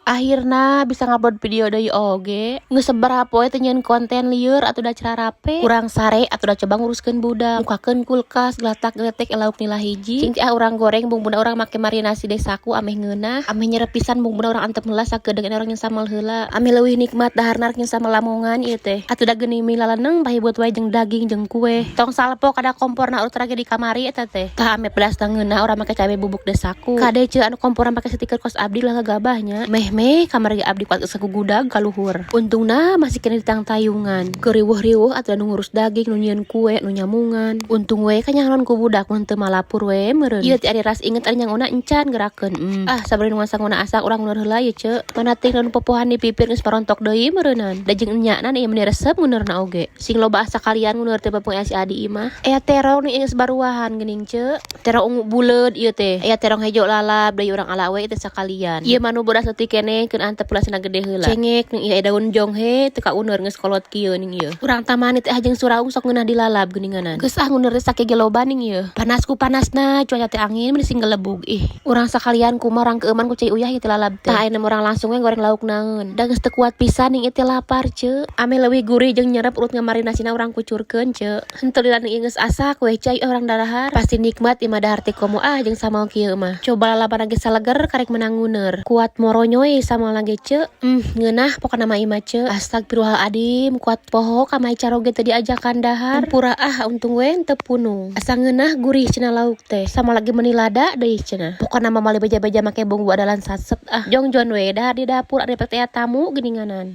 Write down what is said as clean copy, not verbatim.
Akhirna bisa ngupload video deui oge. Geus sabaraha poe teu nyieun konten, lieur atuh da carape. Kurang sare atuh da coba nguruskeun budak. Mukakeun kulkas, gelatak geletek lauk nila hiji. Cing ah urang goreng, bumbuna urang make marinasi Desaku ameh ngeunah. Ameh nyerep pisan bumbuna urang antep heula sakedeung, urang nyieun sambal heula. Ameh leuwih nikmat daharna rek nyieun sambal Lamongan ieu teh. Atuh da geuning mie laleneng pahibut wae jeung daging jeung kue. Tong salpo kada komporna urut lagi di kamari eta teh. Tah, ameh pedas ngeunah urang make cabe bubuk Desaku. Kade ceu anu komporna make stiker kos abdi lah gabahnya. Meh meh kamar ge abdi kuat geus gugudag ka luhur. Untungna masih kena ditangtayungan. Keriweuh-riweuh atuh nu ngurus daging, nu nyieun kue, nu nyamungan. Untung we kanyahoan ku budak mun teu malapur we meureun. Ieu ti ari ras inget ari nyangona encan gerakeun. Ah, sabari nu sangona asak urang nguneur heula ye, ceu. Mana ting nu popohan di pipir geus marontok deui meureunan. Da jeung enyana ieu meni resep nguneurna oge. Sing loba asa kalian nguneur teh bapung si Adi imah. Aya terong nih geus baruahan geuning, ceu. Terong ungu buleud ieu teh. Aya terong hejo lalab deui, urang ala we teh sakalian. Ieu mah nu bodas leutik keneh, keun antep ulah cenah gede heula. Cengek ning ieu daun jonghe teu kauneur geus kolot kieu ning ieu. Urang tamani teh jeung suraung sok ngeunah dilalab geuninganan. Geus ah nguneur teh sake ge loba ning ieu. Panas ku panasna cuaca teh, angin meni sing gelebug ih. Urang sakalian kumaha urang keueuman ku cai uyah ieu teh lalab teh. Tah, ayeuna urang langsung we goreng lauk naeun. Da geus teu kuat pisan ning ieu teh lapar, ceu. Ameh leuwih gurih jeung nyerep urut ngamarinasina urang kucurkeun, ceu. Henteu lila ieu geus asak we cai urang darahar. Pasti nikmat ieu mah dahar teh komo ah jeung sambal kieu mah. Coba lalaban ge saleger karek menang nguneur. Kuat moronyoy sambal ge, ceu. Ngeunah pokona mah ieu mah, ceu. Astagfirullahaladzim, kuat poho ka mai caroge teu diajakan dahar. Hampura ah, untung we teu punung. Asa ngeunah gurih cenah lauk teh. Sama lagi meni lada deui cenah. Pokona mah mali beja-beja make bumbu adalan satset ah. Jongjon we dahar di dapur ada teh tamu geuninganan.